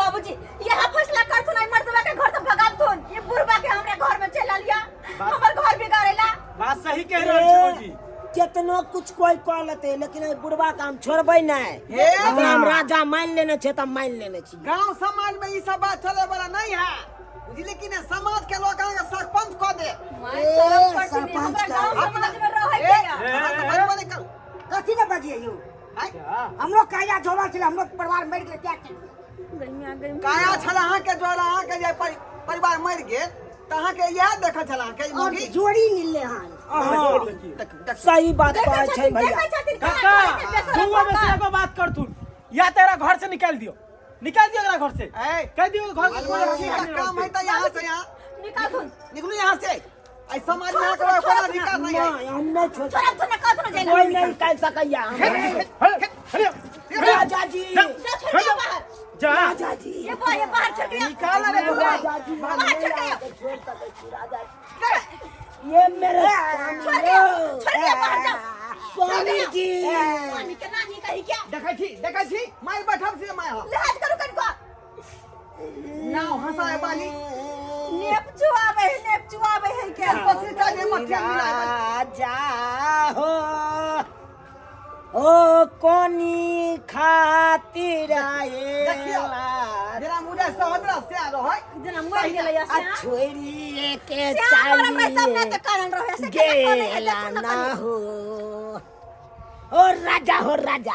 बाबूजी यह फैसला करथुन आई मर्दवा के घर से भगाबथुन। ये बुढ़वा के हमरा घर में चला लिया, हमर घर बिगाड़ेला। बात सही कह रहल छी भौजी। केतनो कुछ कोई कह लेते, लेकिन एहि बुढ़वा के हम छोड़बै नहि। हे। एकरा हम राजा मान लेने छै तऽ मान लेने छी। गांव समाज में ई सब बात चले वाला नहीं है, बुझली कि नहीं? समाज के लोग अहाँके सरपंच कऽ दे। माय शरम ए, करथुन, सरपंच हमरा का- गांव समाज में रहै ए, के या। अहाँ तऽ बजबो नहि करू। कथी ने बजिए यौ? आँय? हमरो काया जोड़ल छलै, हमरो परिवार मरि गेलै, क्या केलियै? गइया गइया। काया छल अहाँके जोड़ल, अहाँके जे परिवार मरि गेल तऽ अहाँके इएह देखल छल अहाँके ई और मौगी। जोड़ी मिलले हन। हाँ, देखू देखू। सही बात देखै कहै छै छथिन, भैया। देखै छथिन, केना काका, करै छै बेसरम दूगो में से काका। एगो बात करथुन, या तेरा घर से निकाल दियो, निकाल दियो एकरा घर से। ए, कह दियो घर के कोई मच्छी का काम है तऽ यहाँ से यहाँ निकालथुन। निकलू यहाँ से। एहि समाज में अहाँके कोनो अधिकार नहीं है। नहि, हम नहि छोड़ छोड़ब थुन, कहथुन जाइला। कोई नहीं निकालि सकैया हमरा। राजा जी, जा, छोड़ के बाहर। जा। राजा जी, ये बा ये बाहर छोड़ के। निकाल रे तू। राजा जी, हम बाहर नहीं छोड़ के। अहाँके छोड़ सकै छी राजा जी। ये मेरे छोड़ के, छोड़ के बाहर जाओ। स्वामी जी। स्वामी के नानी कही क्या? देखै छी, देखै छी, माय बैठल छी माय हम। लिहाज करू कनिको। नाव हंसाए वाली। नेप चुआबै है, नेप चुआबै है क्या? पत्रिका जे मठिया मिलाए वाली। राजा हो, ओ कोनी खातिर देखियौ, आएला जेना मुदा सहोदरा से रहै। जेना मरि गेलै आ श्याम। छोड़िए के श्याम मरम रहै तब ने चालिए तऽ कारण रहै से केना करै है, गेला देखू ने ना कनी। हो, ओ राजा हो राजा।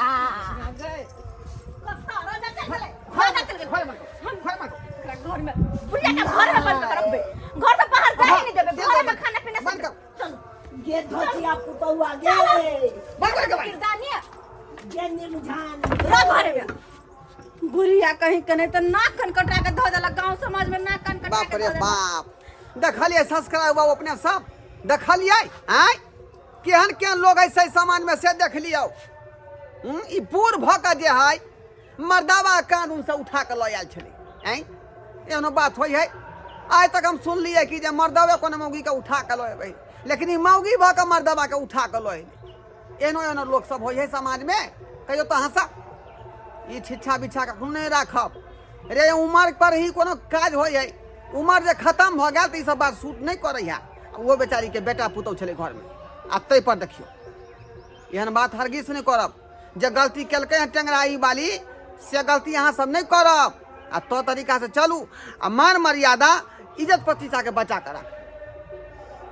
कक्का, राजा चल गेलै, राजा चल गेलै। खोल मत खोल मत। एकरा घर में बुढ़िया के घर में बंद कर रखबै, घर से बाहर जाए नहीं देबै, घर में खाना पीना बंद सब। कर। चल। गे धोतिया पुतौआ गे। बंद कर के भाई। किरदानी गे निर्झान। रह घर में बुढ़िया कहीं के नहीं तऽ नाक कन कटा के धऽ देलक, गांव समाज में नाक कन कटा बाप के रे धऽ देलक। बाप, देखलियै सब्सक्राइब बाबू अपने सब देखलियै? आँय, केहन केहन लोग है से समाज में से देख लियौ। ई बूढ़ भऽ कऽ जे है मर्दावा कानून से उठा कऽ लऽ आयल छलै। आँय, एहनो बात होइ है? आइ तक हम सुनलियै कि जे मर्दवे कोनो मौगीके उठा कऽ लऽ अबै, लेकिन ई मौगी भऽ कऽ मर्दवाके उठा कऽ लऽ एलै। एहनो एहनो लोक सब होइ है समाजमे। कहियो तऽ हँसा ई छिच्छा बिच्छा कखनो नहि राखब रे। उमर पर ही कोनो काज होइ है, उमर जे खतम भऽ गेल तऽ ई सब बात सूट नहि करै है। ओहो बेचारीके बेटा पुतहु छलै घरमे, आ ताहि पर देखियौ एहन बात हरगिज नहि करब। जे गलती केलकै हँ टेंगराही वाली, से गलती अहाँ सब नहि करब, आ तो तरीका से चलू आ मान मर्यादा इज्जत प्रतिष्ठाके बचा कऽ राखू।